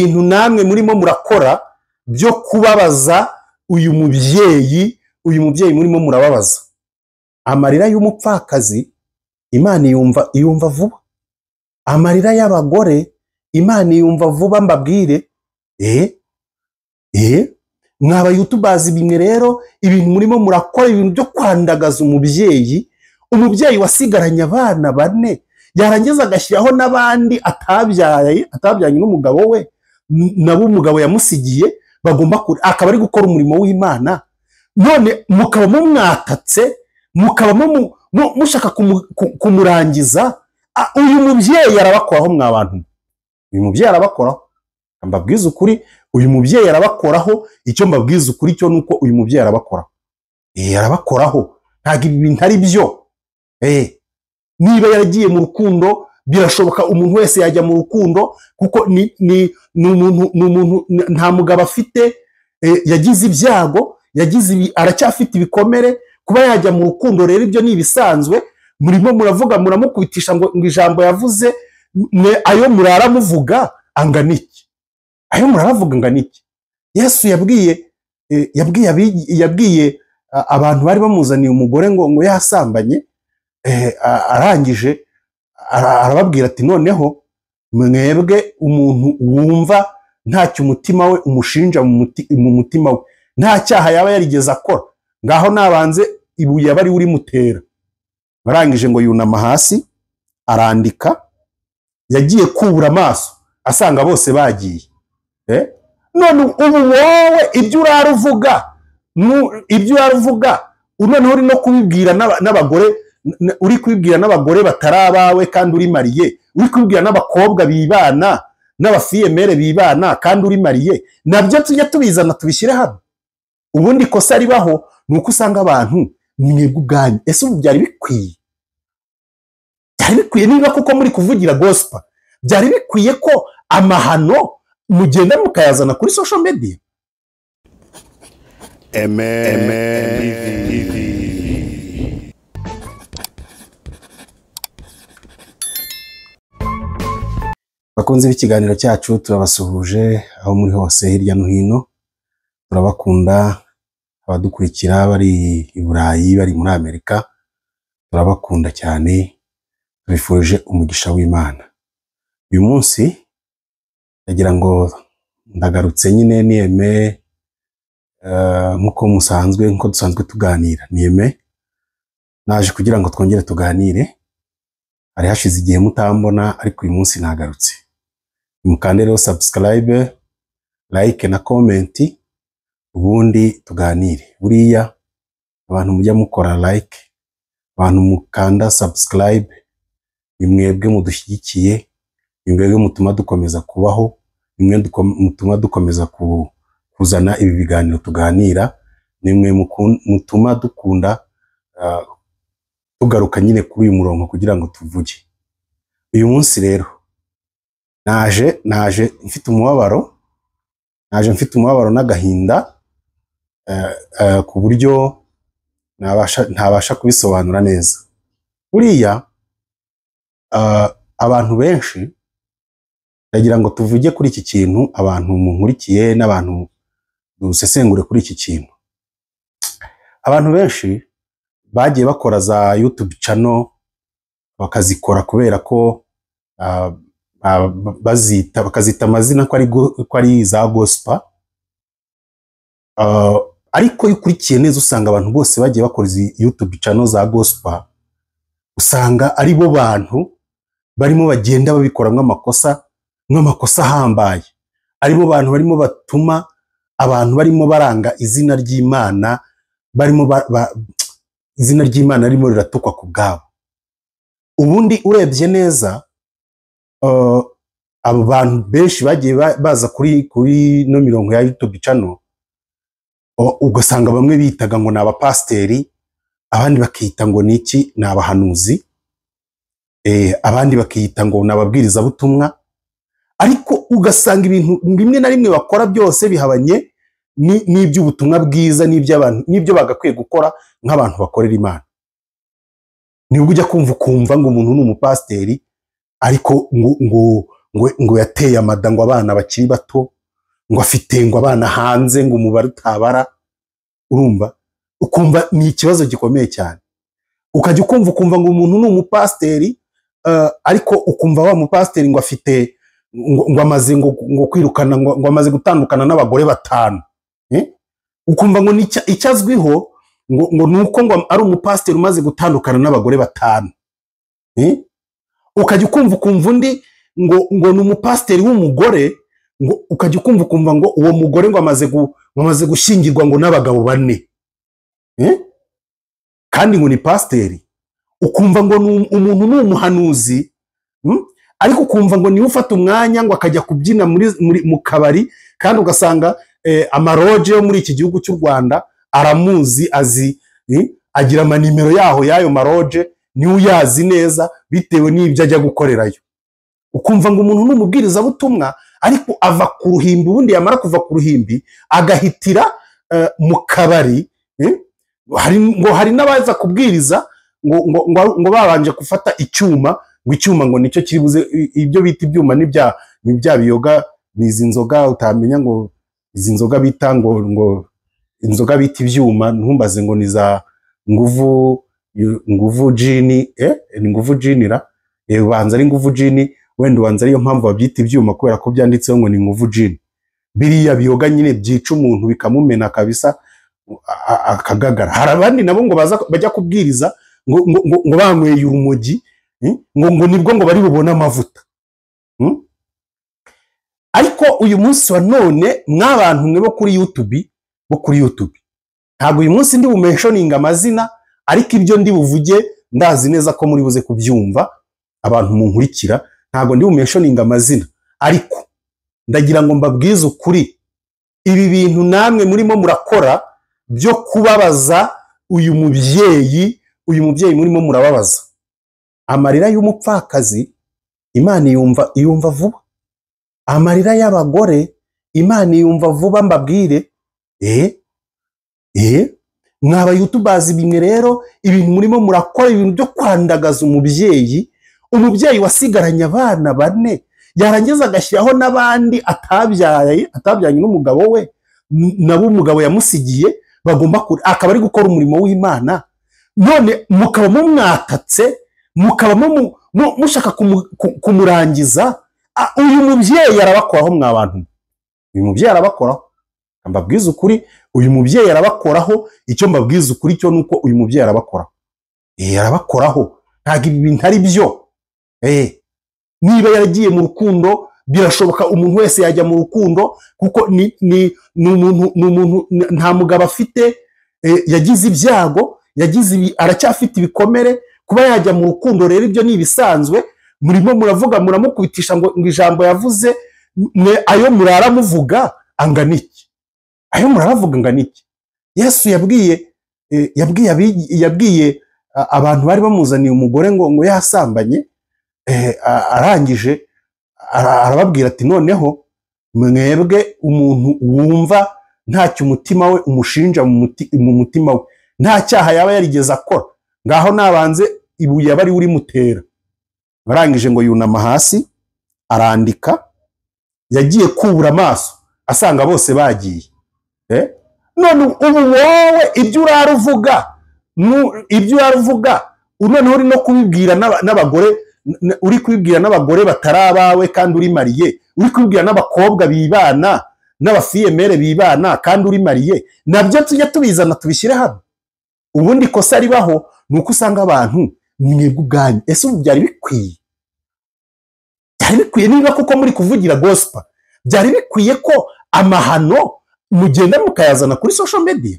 Ibintu namwe murimo murakora byo kubabaza uyu mubyeyi, uyu mubyeyi murimo murababaza. Amarira y'umupfakazi Imana yumva vuba. Amarira y'abagore Imana yumva vuba, mbabwire. Mwaba YouTubers bimwe rero, ibintu murimo murakora, ibintu byo kwandagaza umubyeyi, umubyeyi wasigaranye abana bane, yarangiza agashyiraho n'abandi atabyaye, atabyanye n'umugabo we, nabo umugabo yamusigiye, bagomba akaba ari gukora umurimo w'Imana. None mukaba mumwatatse, mukaba mushaka kumurangiza. Uyu mubyeyi arabakoraho mwa bantu. Uyu mubyeyi arabakoraho. Mbabwiza ukuri, uyu mubyeyi arabakoraho. Icyo mbabwiza ukuri cyo nuko uyu mubyeyi arabakoraho. Arabakoraho. Ntabwo ibi bintu ari byo. Niba yaragiye mu rukundo, birashoboka umuntu wese yajya mu rukundo, kuko ni umuntu nta mugabo afite, yagize ibyago, yagize aracyafite ibikomere. Kuba yajya mu rukundo rero ibyo ni ibisanzwe. Murimo muravuga, muramukubitisha ngo ijambo yavuze, ayo murara muvuga angana iki? Ayo muraravuga angana iki? Yesu yabwiye abantu bari bamuzaniye umugore ngo yasambanye, arangije arababwira ati noneho mwebwe umuntu wumva ntacyo umutima we umushinja mu mutima we, nta cyaha yaba yarigeze akora, ngaho nabanze ibuye bari uri mutera. Barangije ngo yunama hasi arandika, yagiye kubura amaso asanga bose bagiye. None ubu wowe ibyo uraruvuga, ibyo uraruvuga noneho uri no kubibwira n'abagore, uri kubibwira n'abagore batarabawe kandi uri mariye, uri kubibwira n'abakobwa bibana n'abafiyemere bibana kandi uri mariye, nabyo tujya tubizana tubishyire hano. Ubundi kosa ribaho nuko usanga abantu mwebwe ubwanyu. Ese ubu byari bikwiye? Byari bikwiye niba kuko muri kuvugira gospel, byari bikwiye ko amahano mugenda mukayazana kuri social media? Bakunze b'ikiganiro cyacu, turabasuhuje aho muri hose hirya no hino, turabakunda. Abadukurikira bari i Burayi, bari muri Amerika, turabakunda cyane, tubifurije umugisha w'Imana. Uyu munsi ndagira ngo ndagarutse nyine niyeme, nkuko musanzwe, nkuko dusanzwe tuganira. Niyeme naje kugira ngo twongere tuganire. Hari hashize igihe mutambona, ariko uyu munsi nagarutse. Mukande rero subscribe, like na comment, ubundi tuganire. Buriya abantu mujya mukora like, abantu mukanda subscribe, ni mwebwe mudushyigikiye, ni mwebwe mutuma dukomeza kubaho, ni mwe mutuma dukomeza kuzana ibi biganiro tuganira, ni mwe mutuma dukunda tugaruka nyine kuri uyu murongo kugira ngo tuvuge. Uyu munsi rero naje mfite umubabaro, naje mfite umubabaro n'agahinda, ku buryo ntabasha kubisobanura neza. Buriya abantu benshi, ndagira ngo tuvuge kuri iki kintu, abantu munkurikiye n'abantu dusesengure kuri iki kintu. Abantu benshi bagiye bakora za YouTube channel, bakazikora kubera ko bazita, bakazita amazina ko ari za gospel. Ariko ukurikiye neza usanga abantu bose bagiye bakora izi YouTube channel za gospel, usanga ari bo bantu barimo bagenda babikora nk'amakosa ahambaye, ari bo bantu barimo batuma abantu barimo baranga izina ry'Imana, barimo izina ry'Imana ririmo riratukwa ku bwabo. Ubundi urebye neza, abo bantu benshi bagiye baza kuri no mirongo ya YouTube channel, ugasanga bamwe bitaga ngo ni abapasteri, abandi bakita ngo niki, ni abahanuzi, abandi bakita ngo ni ababwirizabutumwa. Ariko ugasanga ibintu bimwe na rimwe bakora byose bihabanye n'iby'ubutumwa bwiza, n'iby'abantu, n'ibyo bagakwiye gukora nk'abantu bakorera Imana. Nibwo ujya kumva ukumva ngo umuntu ni umupasteri, ariko ngo ngo yateye amada ngo abana bakiri bato, ngo afite ngo abana hanze ngo umubare utabara. Urumva ukumva ni ikibazo gikomeye cyane. Ukajya ukumva ngo umuntu ni umupasiteri, ariko ukumva wa mupasiteri ngo afite ngo amaze ngo kwirukana, ngo amaze gutandukana n'abagore 5. Ukumva ngo icyo azwiho ngo nuko ngo ari umupasiteri umaze gutandukana n'abagore 5. Ukajya ukumva undi ngo ni umupasiteri w'umugore, ngo ukajya ukumva ngo uwo mugore ngo amaze gushyingirwa ngo n'abagabo 4. Kandi ngo ni pasiteri. Ukumva ngo umuntu ni umuhanuzi, ariko ukumva ngo niwe ufata umwanya ngo akajya kubyina mu kabari, kandi ugasanga amaroje yo muri iki gihugu cy'u Rwanda aramuzi, azi, agira amanimero yaho y'ayo maroje, niwe uyazi neza bitewe n'ibyo ajya gukorerayo. Ukumva ngo umuntu ni umubwirizabutumwa, ariko ava ku ruhimbi, ubundi yamara kuva ku ruhimbi agahitira mu kabari. Ngo hari n'abaza kubwiriza ngo babanje gufata icyuma, ngo icyuma ngo nicyo kiribuze, ibyo bita ibyuma n'ibya biyoga, nizi nzoga utamenya ngo izi nzoga bita ngo inzoga bita ibyuma, ntumbaze ngo ni za nguvu jini, ni nguvu jinira, ubanza ari nguvu jini, wenda ubanza ariyo mpamvu babyita ibyuma kubera ko byanditseho ngo ni nguvu jini. Biriya biyoga nyine byica umuntu bikamumena kabisa akagagara. Hari abandi nabo ngo baza bajya kubwiriza ngo banyweye urumogi, ngo nibwo ngo bari bubone amavuta. Ariko uyu munsi wa none mwabantu mwe bo kuri YouTube, ntabwo uyu munsi ndi bumentioninga amazina, ariko ibyo ndi buvuge ndazi neza ko muri buze kubyumva abantu munkurikira. Ntabwo ndi bumentioninga amazina, ariko ndagira ngo mbabwize ukuri, ibi bintu namwe murimo murakora byo kubabaza uyu mubyeyi murimo murababaza. Amarira y'umupfakazi Imana yumva vuba, amarira y'abagore Imana yumva vuba, mbabwire. Mwaba YouTubers bimwe rero, ibintu murimo murakora, ibintu byo kwandagaza umubyeyi wasigaranye abana 4, yarangiza agashyiraho n'abandi atabyanye n'umugabo we, nabo umugabo yamusigiye, bagomba akaba ari gukora umurimo w'Imana. None mukaba mumwatatse, mukaba mushaka kumurangiza. Uyu mubyeyi arabakoraho mwabantu, uyu mubyeyi arabakoraho, mbabwiza ukuri, uyu mubyeyi arabakoraho. Icyo mbabwiza ukuri cyo nuko uyu mubyeyi arabakoraho. Arabakoraho, ntabwo ibi bintu ari byo. Niba yaragiye mu rukundo, birashoboka umuntu wese yajya mu rukundo, kuko ni umuntu nta mugabo afite, yagize ibyago, aracyafite ibikomere. Kuba yajya mu rukundo rero ibyo ni ibisanzwe. Murimo muravuga muramukubitisha ngo ijambo yavuze, ayo murara muvuga angana iki? Ayo muraravuga angana iki? Yesu yabwiye abantu bari bamuzaniye umugore ngo yasambanye, arangije arababwira ati noneho mwebwe umuntu wumva ntacyo umutima we umushinja mu mutima we, nta cyaha yaba yarigeze akora, ngaho nabanze ibuye abari uri mutera. Barangije ngo yunama hasi arandika, yagiye kubura amaso asanga bose bagiye. None ubu wowe ibyo uraruvuga, noneho uri no kubibwira n'abagore, uri kubibwira n'abagore batarabawe kandi uri mariye, uri kubibwira n'abakobwa bibana n'abafiyemere bibana kandi uri mariye, nabyo tujya tubizana tubishyire hano. Ubundi kosa ribaho nuko usanga abantu mwebwe ubwanyu, ese ubu byari bikwiye? Byari bikwiye niba kuko muri kuvugira gospel, byari bikwiye ko amahano mugenda mukayazana kuri social media?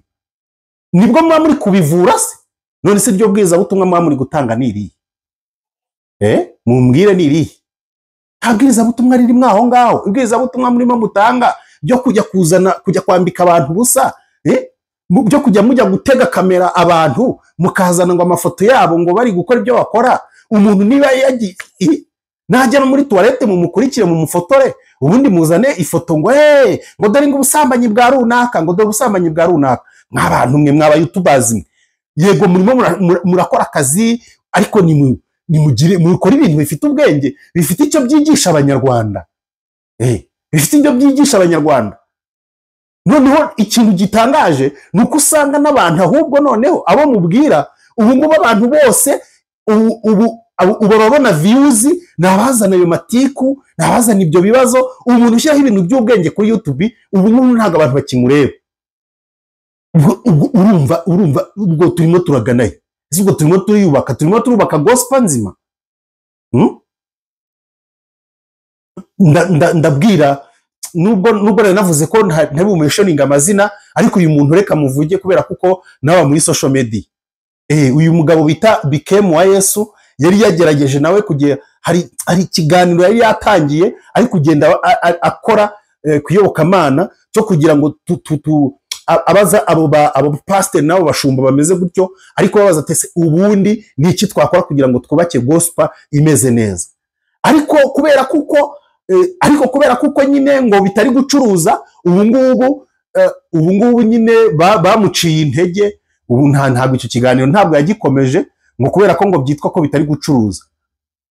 Nibwo muba muri kubivura se? None se iryo bwizabutumwa muba muri gutanga ni irihe? Mumbwire ni irihe? Nta bwizabutumwa riri mwaho ngaho. Ibwizabutumwa murimo mutanga byo kujya kuzana, kujya kwambika abantu busa, byo kujya mujya gutega kamera abantu mukazana ngo amafoto yabo ngo bari gukora ibyo bakora. Umuntu niba yagiye najya no muri toilette mumukurikire mumufotore, ubundi muzane ifoto ngo ngo dore ngo ubusambanyi bwa runaka, ngo dore ubusambanyi bwa runaka. Mwabantu mwe mwaba YouTubers mwe, yego murimo murakora akazi, ariko ni Nimugire mukore ibintu bifite ubwenge, bifite icyo byigisha Abanyarwanda, bifite icyo byigisha Abanyarwanda. Noneho ikintu gitangaje ni uko usanga n'abantu ahubwo noneho abo mubwira ubu ngubu, abantu bose ubu babona views ni abazana ayo matiku, ni abazana ibyo bibazo. Ubu umuntu ushyiraho ibintu by'ubwenge kuri YouTube ubu ngubu ntabwo abantu bakimureba. Ubwo urumva ubwo turimo turagana he? Ese ubwo turimo turiyubaka, turimo turubaka gospel nzima? Ndabwira nubwo nari navuze ko ntabimentioninga amazina, ariko uyu muntu reka muvuge kubera kuko nawe muri social media. Uyu mugabo bita Bikemu wa Yesu yari yagerageje nawe kugera, hari ikiganiro yari yatangiye ari kugenda akora kuyobokamana cyo kugira ngo abaza abo pasiteri n'abo bashumba bameze gutyo, ariko babaza ati: "Ese ubundi ni iki twakora kugira ngo twubake gospel imeze neza?" Ariko kubera kuko nyine ngo bitari gucuruza, ubu ngubu nyine bamuciye intege. Ubu ntabwo icyo kiganiro ntabwo yagikomeje, ngo kubera ko ngo byitwa ko bitari gucuruza,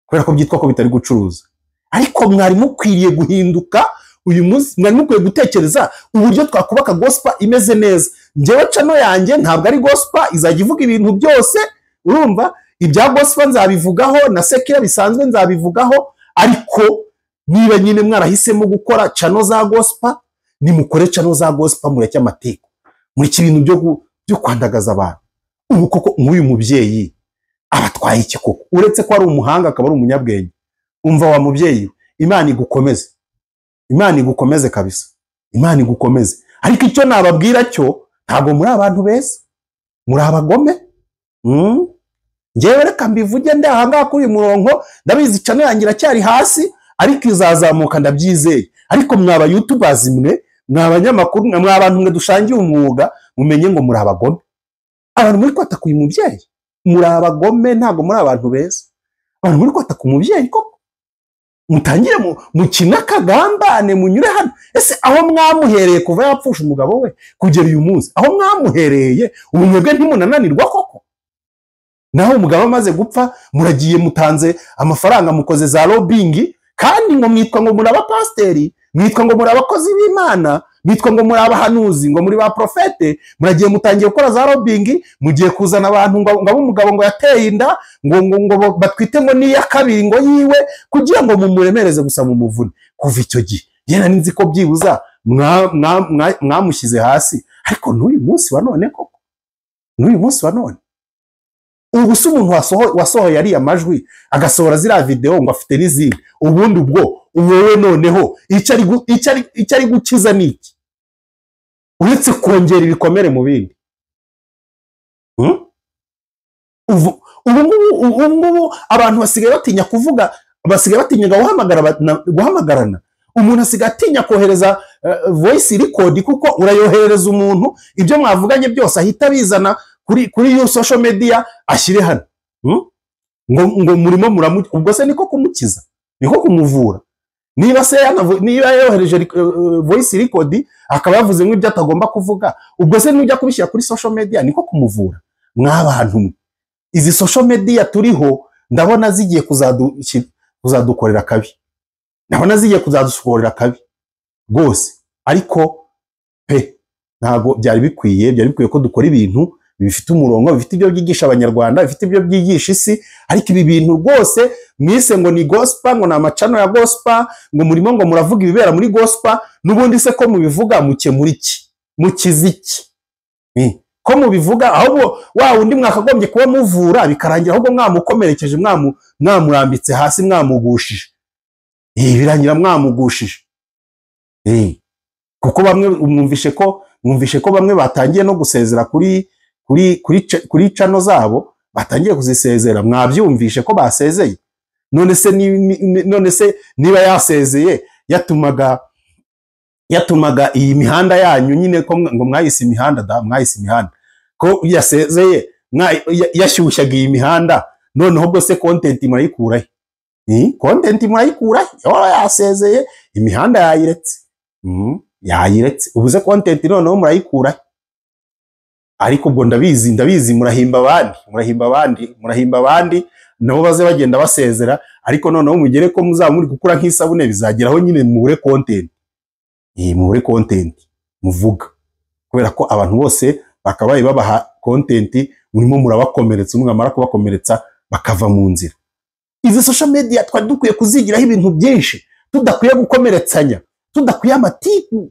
kubera ko byitwa ko bitari gucuruza. Ariko mwari mukwiriye guhinduka. Uyu munsi mwari mukwiye gutekereza uburyo twakubaka gospel imeze neza. Njyewe channel yanjye ntabwo ari gospel izajya ivuga ibintu byose. Urumva, ibya gospel nzabivugaho, na secular bisanzwe nzabivugaho. Ariko niba nyine mwarahisemo gukora channel za gospel, nimukore channel za gospel, mureke amateko, mureke ibintu byo kwandagaza abantu. Ubu koko nk'uyu mubyeyi abatwaye iki koko, uretse ko ari umuhanga akaba ari umunyabwenge? Umva wa mubyeyi we, Imana igukomeze, Imana igukomeze kabisa, Imana igukomeze. Ariko icyo nababwira cyo, ntabwo muri abantu beza, muri abagome. Njyewe reka mbivuge ndi ahangaha kuri uyu murongo. Ndabizi channel yanjye iracyari hasi, ariko izazamuka, ndabyizeye. Ariko mwaba youtubers mwe, mwa abanyamakuru mwe, mwa abantu mwe dushangiye umwuga, mumenye ngo muri abagome. Abantu muri kwataka uyu mubyeyi, muri abagome, ntabwo muri abantu beza. Abantu muri kwataka umubyeyi koko, mutangire mukine akagambane, munyure hano. Ese aho mwamuhereye kuva yapfusha umugabo we kugera uyu munsi, aho mwamuhereye, ubu mwebwe ntimunananirwa koko? Naho umugabo amaze gupfa, muragiye mutanze amafaranga, mukoze za lobbying, kandi ngo mwitwa ngo muri abapasiteri, mwitwa ngo muri abakozi b'Imana, mwitwa ngo muri abahanuzi, ngo muri ba prophète. Muragiye mutangiye gukora za lobbying, mugiye kuzana abantu ngo abe umugabo ngo yateye inda, ngo batwite, ngo n'iya kabiri ngo yiwe, kugira ngo mumuremereze gusa, mumuvune. Kuva icyo gihe njye nari nzi ko byibuza mwamushyize hasi, ariko n'uyu munsi wa none koko, n'uyu munsi wa none, ubu se umuntu wasohoye ariya majwi, agasohora ziriya videwo, ngo afite n'izindi, ubundi ubwo wowe noneho icyo ari gukiza ni iki, uretse kongera ibikomere mu bindi? Ubu ngubu abantu basigaye batinya kuvuga, basigaye batinya guhamagarana. Umuntu asigaye atinya kohereza voice record, kuko urayoherereza umuntu, ibyo mwavuganye byose ahita abizana kuri iyo social media ashyire hano. Ngo murimo muramu, ubwo se niko kumukiza, niko kumuvura? Niba se niba yohereje voice record akaba yavuze nk'ibyo atagomba kuvuga, ubwo se nujya kubishyira kuri social media niko kumuvura? Mw'abantu mwe, izi social media turiho ndabona zigiye kuzadukorera kabi, ndabona zigiye kuzadukorera kabi rwose. Ariko pe, ntabwo byari bikwiye. Byari bikwiye ko dukora ibintu bifite umurongo, bifite ibyo byigisha Abanyarwanda, bifite ibyo byigisha isi. Ariko ibi bintu rwose mwise ngo ni gospel, ngo ni amachannel ya gospel, ngo murimo ngo muravuga ibibera muri gospel, n'ubundi se ko mubivuga mukemura iki, mukiza iki? Ko mubivuga, ahubwo wa wundi mwakagombye kuba muvura bikarangira ahubwo mwamukomerekeje, mwamurambitse hasi, mwamugushije. Birangira mwamugushije. Kuko bamwe mwumvishe ko bamwe batangiye no gusezera kuri channel zabo, batangiye kuzisezera. Mwabyumvishe ko basezeye? None se niba yasezeye, yatumaga iyi mihanda yanyu nyine, ko ngo mwayise imihanda da, mwayise imihanda, ko yasezeye yashyushyaga iyi mihanda, noneho ubwo se content murayikura he? Content murayikura he? Yasezeye, imihanda yayiretse. Yayiretse, ubu se content noneho murayikura he? Ariko ubwo ndabizi, murahimba abandi, murahimba abandi, murahimba abandi. nabo baze bagenda basezera, ariko noneho mugere ko muzaba muri gukura nk'isabune, bizageraho nyine mubure content. Mubure content muvuga, kubera ko abantu bose bakabaye babaha content, murimo murabakomeretsa, mwamara kubakomeretsa bakava mu nzira. Izi social media twari dukwiye kuzigiraho ibintu byinshi, tudakwiye gukomeretsanya, tudakwiye amatiku.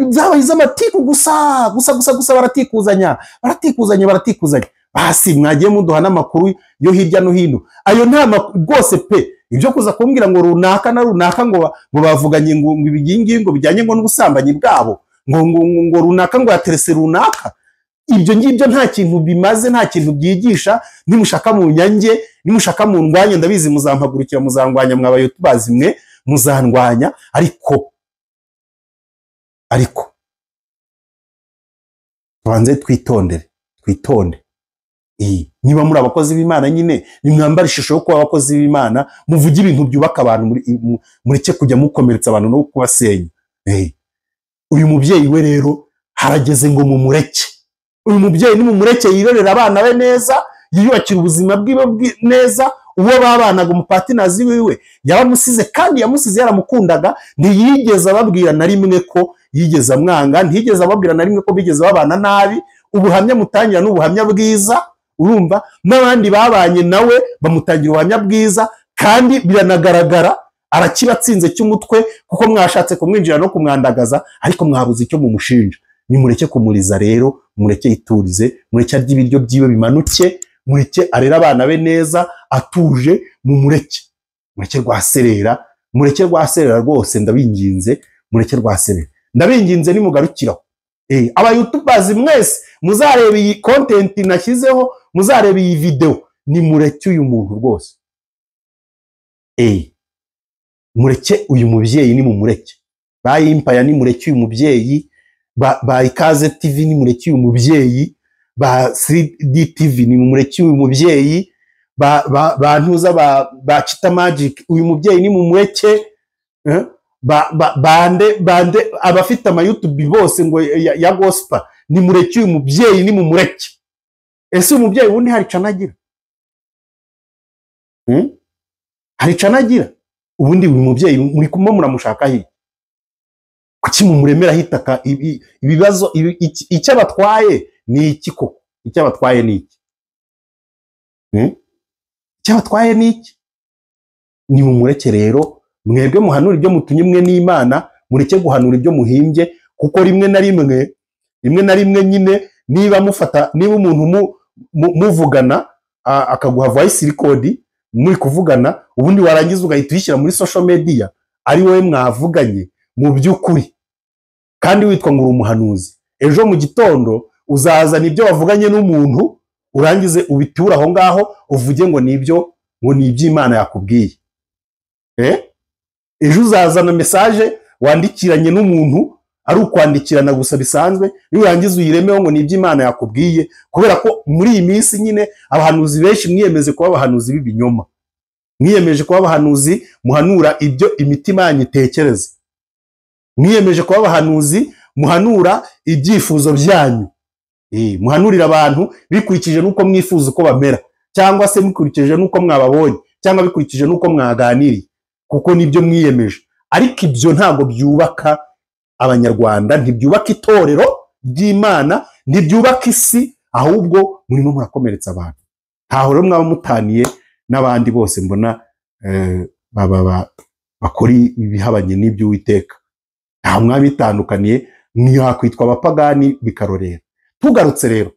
Zabaye iz'amatiku gusa gusa gusa gusa, baratikuzanya, baratikuzanya, baratikuzanya. Basi mwagiye muduha n'amakuru yo hirya no hino, ayo nta rwose pe. Ibyo kuza kumbwira ngo runaka na runaka ngo bavuganye ngo ibingibi ngo bijyanye ngo n'ubusambanyi bwabo, ngo runaka ngo yaterese runaka, ibyo ngibyo nta kintu bimaze, nta kintu byigisha. Nimushaka mu nyange, nimushaka mu ndwanya, ndabizi muzampagurukira, muzangwanya, mwaba youtubers mwe muzandwanya, ariko tubanze twitondere, twitonde. Niba muri abakozi b'Imana nyine, nimwambara ishusho yo kuba abakozi b'Imana, muvuge ibintu byubaka abantu, mureke kujya mukomeretsa abantu no kubasenya. Uyu mubyeyi we rero harageze ngo mumureke. Uyu mubyeyi nimumureke yirorera abana be neza, yiyubakira ubuzima bwiwe neza. Uwo babanaga umupartinazi wiwe yaramusize, kandi yamusize yaramukundaga, ntiyigeze ababwira na rimwe ko yigeze amwanga, ntiyigeze ababwira na rimwe ko bigeze babana nabi. Ubuhamya mutangira n'ubuhamya bwiza, urumva n'abandi babanye nawe bamutangira ubuhamya bwiza, kandi biranagaragara arakibatsinze cy'umutwe, kuko mwashatse kumwinjira no kumwandagaza, ariko mwabuze icyo mumushinja. Nimureke kumuriza rero, mureke yiturize, mureke arye ibiryo byiwe bimanuke, mureke arere abana be neza atuje, mumureke, mureke rwaserera, mureke rwaserera rwose, ndabinginze, mureke rwaserera, ndabinginze, nimugarukiraho. Aba youtubers mwese muzareba iyi content nashyizeho, muzareba iyi video, nimureke uyu muntu rwose. Mureke uyu mubyeyi, nimumureke. Ba Impaya nimureke uyu mubyeyi, ba Ikaze TV nimureke uyu mubyeyi, ba 3D TV nimumureke uyu mubyeyi, ba Ntuza, ba Chita Magic, uyu mubyeyi nimumureke. Bande abafite ama YouTube bose ngo ya gospel, nimureke uyu mubyeyi, nimumureke. Ese uyu mubyeyi ubundi hari canagira? Hari canagira? Ubundi uyu mubyeyi muri kumwe muramushaka he? Kuki mumuremera hitaka ibibazo? Icyo abatwaye ni iki koko? Icyo abatwaye ni iki? Icyo abatwaye ni iki? Nimumureke rero, mwebwe muhanura ibyo mutumye mwe n'Imana, mureke guhanura ibyo muhimbye, kuko rimwe na rimwe, rimwe na rimwe nyine, niba mufata, niba umuntu muvugana akaguha voice record muri kuvugana, ubundi warangiza ugahita uyishyira muri social media ari wowe mwavuganye mu by'ukuri, kandi witwa ngo uri umuhanuzi, ejo mu gitondo uzazana ibyo wavuganye n'umuntu, urangize ubiture aho ngaho, uvuge ngo nibyo, ngo ni iby'Imana yakubwiye. Ejo uzazana message wandikiranye n'umuntu, ari ukwandikirana gusa bisanzwe, nurangiza uyiremeho ngo ni iby'Imana yakubwiye, kubera ko muri iyi minsi nyine abahanuzi benshi mwiyemeze kuba abahanuzi b'ibinyoma, mwiyemeje kuba abahanuzi muhanura ibyo imitima yanyu itekereza, mwiyemeje kuba abahanuzi muhanura ibyifuzo byanyu, muhanurira abantu bikurikije n'uko mwifuza uko bamera, cyangwa se bikurikije n'uko mwababonye, cyangwa bikurikije n'uko mwaganiriye, kuko nibyo mwiyemeje. Ariko ibyo ntabwo byubaka Abanyarwanda, ntibyubaka itorero ry'Imana, ntibyubaka isi, ahubwo murimo murakomeretsa abantu. Ntaho rero mwaba mutaniye n'abandi bose mbona bakora ibihabanye n'iby'Uwiteka, ntaho mwaba bitandukaniye, mwakwitwa abapagani bikarorera. Tugarutse rero,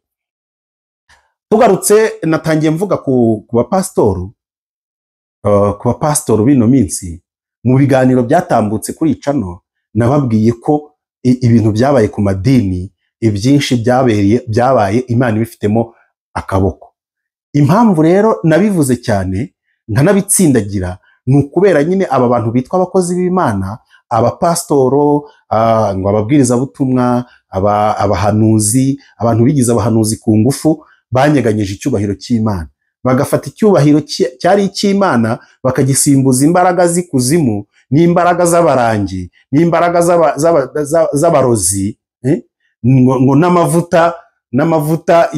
tugarutse natangiye mvuga ku bapasitoru, ku bapasitoru b'ino minsi, mu biganiro byatambutse kuri icano nababwiye ko ibintu byabaye ku madini ibyinshi byabaye Imana ibifitemo akaboko. Impamvu rero nabivuze cyane nkanabitsindagira ni ukubera nyine aba bantu bitwa abakozi b'Imana, abapastoro, ngo ababwirizabutumwa, abahanuzi, abantu bigize abahanuzi ku ngufu, banyeganyije icyubahiro cy'Imana, bagafata icyubahiro cyari icy'Imana bakagisimbuza imbaraga z'ikuzimu n'imbaraga z'abarangi n'imbaraga z'abarozi, ngo n'amavuta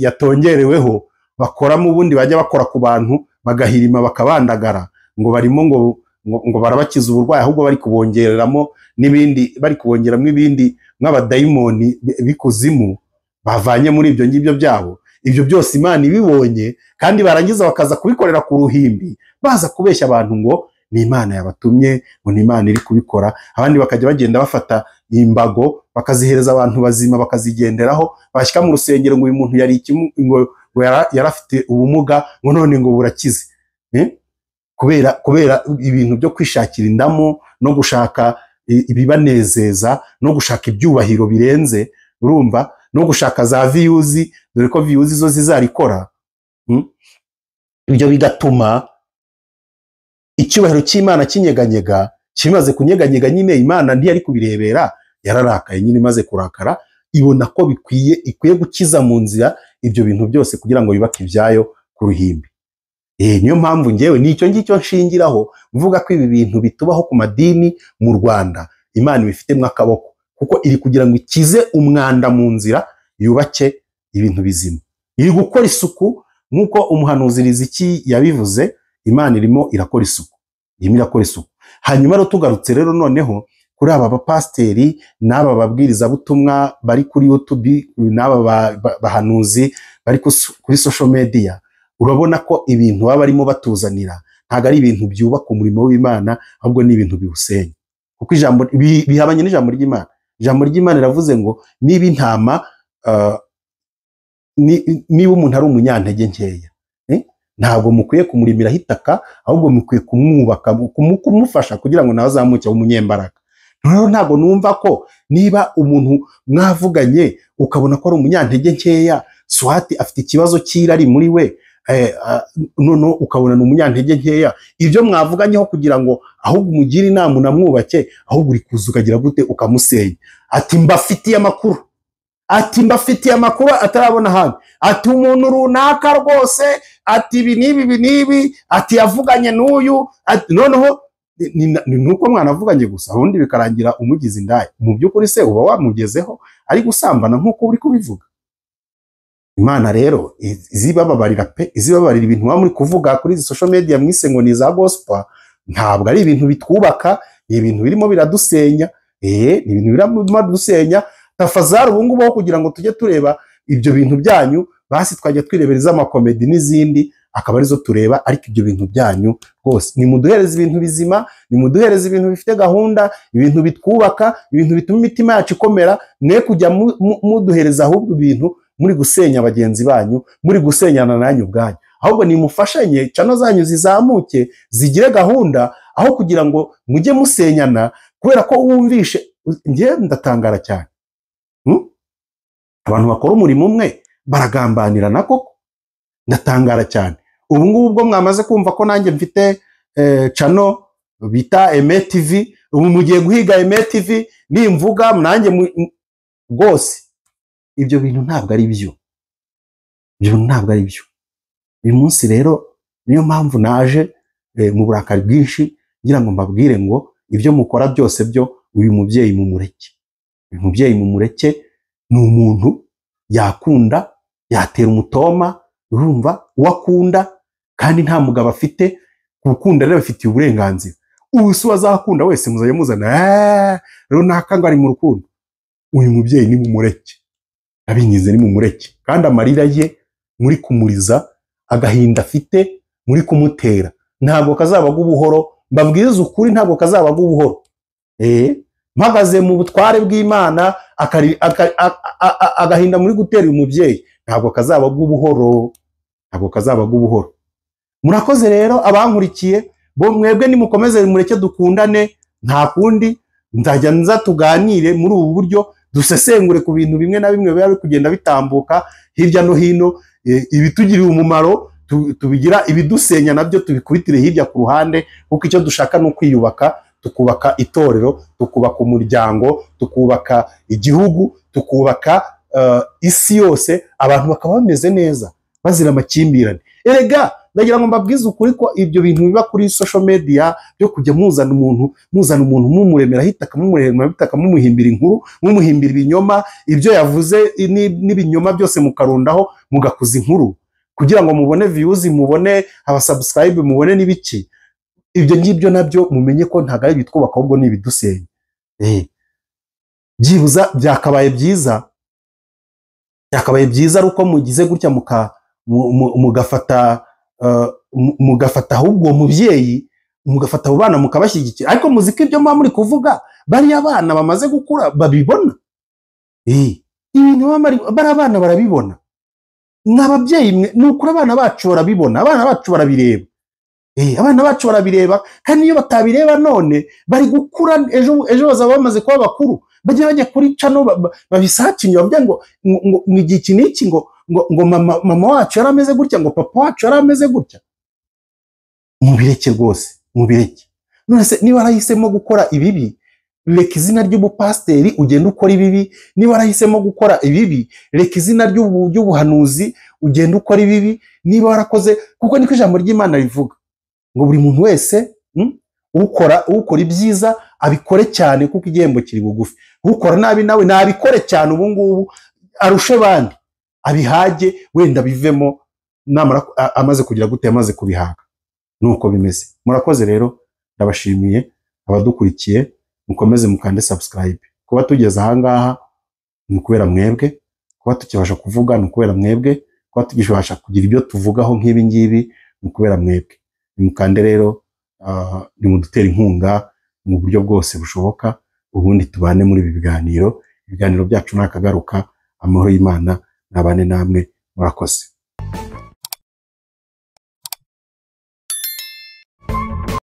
yatongereweho, bakoramo ubundi bajya bakora ku bantu bagahirima bakabandagara ngo barimo ngo barabakiza uburwayi, ahubwo bari kubongereramo n'ibindi, bari kubongeramo ibindi nk'abadayimoni b'ikuzimu bavanye muri ibyo ngibyo byabo. Ibyo byose Imana ibibonye, kandi barangiza bakaza kubikorera ku ruhimbi, baza kubeshya abantu ngo ni Imana yabatumye, ngo ni Imana iri kubikora. Abandi bakajya bagenda bafata imbago bakazihereza abantu bazima bakazigenderaho, bashyika mu rusengero ngo uyu muntu yari ngo yarafite ubumuga ngo none ngo burakize. Kubera ibintu byo kwishakira indamu no gushaka ibibanezeza no gushaka ibyubahiro birenze, urumva, no gushaka za views, dore ko views zo zizarikora. Ibyo bigatuma icyubahiro cy'Imana kinyeganyega. Kimaze kunyeganyega nyine Imana ntiyari kubirebera, yararakaye nyine. Imaze kurakara ibona ko bikwiye, ikwiye gukiza mu nzira ibyo bintu byose kugira ngo yubake ibyayo ku ruhimbi. Niyo mpamvu ngewe nicyo ngicyo nshingiraho mvuga ko ibi bintu bitubaho ku madini mu Rwanda Imana ibifitemo akaboko, kuko iri kugira ngo ikize umwanda mu nzira yubake ibintu bizima. Iri gukora isuku nk'uko umuhanuzi Riziki yabivuze, Imana irimo irakora isuku, irimo irakora isuku. Hanyuma rero tugarutse rero noneho kuri aba bapasiteri n'aba babwirizabutumwa bari kuri YouTube n'aba bahanuzi bari kuri social media, urabona ko ibintu baba barimo batuzanira ntabwo ari ibintu byubaka umurimo w'Imana, ahubwo ni ibintu biwusenya, kuko ijambo bihabanye n'ijambo ry'Imana. Ijambo ry'Imana riravuze ngo niba intama niba umuntu ari umunyantege nkeya, ntabwo mukwiye kumurimiraho itaka, ahubwo mukwiye kumwubaka, kumufasha kugira ngo nawe azamuke umunyembaraga. Rero ntabwo numva ko niba umuntu mwavuganye ukabona ko ari umunyantege nkeya, swati afite ikibazo cy'irari muri we, noneho ukabona ni umunyantege nkeya, ibyo mwavuganyeho kugira ngo ahubwo umugire inama unamwubake, ahubwo uri kuza ukagira gute ukamusenya. Ati mbafitiye amakuru, ati mbafitiye amakuru atarabona ahandi, ati umuntu runaka rwose, ati ibi n'ibi ibi n'ibi, ati yavuganye n'uyu, noneho ni nuko mwanavuganye gusa, ubundi bikarangira umugize indaya. Mu by'ukuri se uba wamugezeho ari gusambana nk'uko uri kubivuga. Imana rero izibababarira pe, izibabarira ibintu muba muri kuvuga kuri izi social media mwise ngo ni za gospel, ntabwo ari ibintu bitwubaka, ni ibintu birimo biradusenya. Ni ibintu birimo biradusenya. Tafazari ubu ngubu kugira ngo tujye tureba ibyo bintu byanyu, basi twajya twirebera iz'amakomedi n'izindi akaba arizo tureba, ariko ibyo bintu byanyu rwose nimuduhereze ibintu bizima, nimuduhereze ibintu bifite gahunda, ibintu bitwubaka, ibintu bituma imitima yacu ikomera, mwe kujya muduhereza ahubwo ibintu muri gusenya bagenzi banyu, muri gusenyana nanyu ubwanyu. Ahubwo nimufashanye, channel zanyu zizamuke zigire gahunda, aho kugira ngo mujye musenyana. Kubera ko wumvishe, ngiye ndatangara cyane, abantu bakora umurimo umwe baragambanirana koko, ndatangara cyane. Ubu ngubu ubwo mwamaze kumva ko nanjye mfite channel bita Aime TV, ubu mugiye guhiga Aime TV nimvuga nanjye rwose ibyo bintu ntabwo ari byo, ibyo bintu ntabwo ari byo. Uyu munsi rero niyo mpamvu naje mu burakari bwinshi ngira ngo mbabwire ngo ibyo mukora byose byo uyu mubyeyi mumureke, uyu mubyeyi mumureke. Ni umuntu yakunda, yatera umutoma, urumva uwakunda, kandi nta mugabo afite. Gukunda rero bafitiye uburenganzira. Ubu se uwazakunda wese muzajya muzana runaka ngo ari mu rukundo. Uyu mubyeyi ni mumureke, abinyize ni mumureke. Kandi amarira ye muri kumuriza, agahinda afite muri kumutera, ntabwo kazaba ubuhoro. Mbabwiza ukuri, ntabwo kazaba ubuhoro. Mpagaze mu butware bw'Imana, agahinda muri gutera uyu mubyeyi ntabwo kazaba ubuhoro, ntabwo kazaba ubuhoro. Murakoze rero abankurikiye, bo mwebwe nimukomeze mureke dukundane, nta kundi nzajya nza tuganire muri ubu buryo, dusesengure ku bintu bimwe na bimwe biba biri kugenda bitambuka hirya no hino, ibitugirira umumaro tubigira, ibidusenya nabyo tubikubitire hirya ku ruhande, kuko icyo dushaka ni ukwiyubaka, tukubaka itorero, tukubaka umuryango, tukubaka igihugu, tukubaka isi yose, abantu bakaba bameze neza bazira amakimbirane. Erega ndagira ngo mbabwize ukuri ko ibyo bintu biba kuri social media byo kujya muzana umuntu mumuremera hitaka, mumuremera hitaka, mumuhimbira inkuru, mumuhimbira ibinyoma, ibyo yavuze n'ibinyoma byose mukarundaho mugakuza inkuru. kugira ngo mubone views, mubone abasubscribe, mubone n'ibiki. Ibyo ngibyo nabyo mumenye ko ntabwo ari ibitwubaka, ahubwo ni ibidusenya. Byibuza byakabaye byiza ari uko mugize gutya mugafata ahubwo uwo mubyeyi, mugafata abo bana mukabashyigikira. Ariko muzi ko ibyo muba muri kuvuga bariya bana bamaze gukura babibona. Ibintu bariya bana barabibona. Ni ababyeyi mwe, ni ukuri abana bacu barabibona, abana bacu barabireba. Abana bacu barabireba, kandi iyo batabireba none bari gukura, ejo ejo bazaba bamaze kuba bakuru, bajye bajya kuri channel babisearchinge, bavuge ngo igihe iki n'iki, ngo mama wacu yari ameze gutya, ngo papa wacu yari ameze gutya. Mubireke rwose, mubireke. None se niba warahisemo gukora ibibi, reka izina ry'ubupasiteri ugende ukora ibibi. Niba warahisemo gukora ibibi, reka izina ry'ubuhanuzi ugende ukora ibibi. Niba warakoze, kuko niko ijambo ry'Imana rivuga ngo buri muntu wese, ukora ibyiza abikore cyane kuko igihembo kiri bugufi, ukora nabi nawe nabikore cyane ubu ngubu arushe bandi, abihage, wenda bivemo namara amaze kugira gute, amaze kubihaga. Nuko bimeze. Murakoze rero, ndabashimiye abadukurikiye. Mukomeze mukande subscribe. Kuba tugeze ahangaha ni ukubera mwebwe, kuba tukibasha kuvuga ni ukubera mwebwe, kuba tukibasha kugira ibyo tuvugaho nk'ibi ngibi ni ukubera mwebwe. Nimukande rero, nimudutere inkunga mu buryo bwose bushoboka, ubundi tubane muri ibi biganiro. Ibiganiro byacu nakagaruka. Amahoro y'Imana nabane namwe. Murakoze.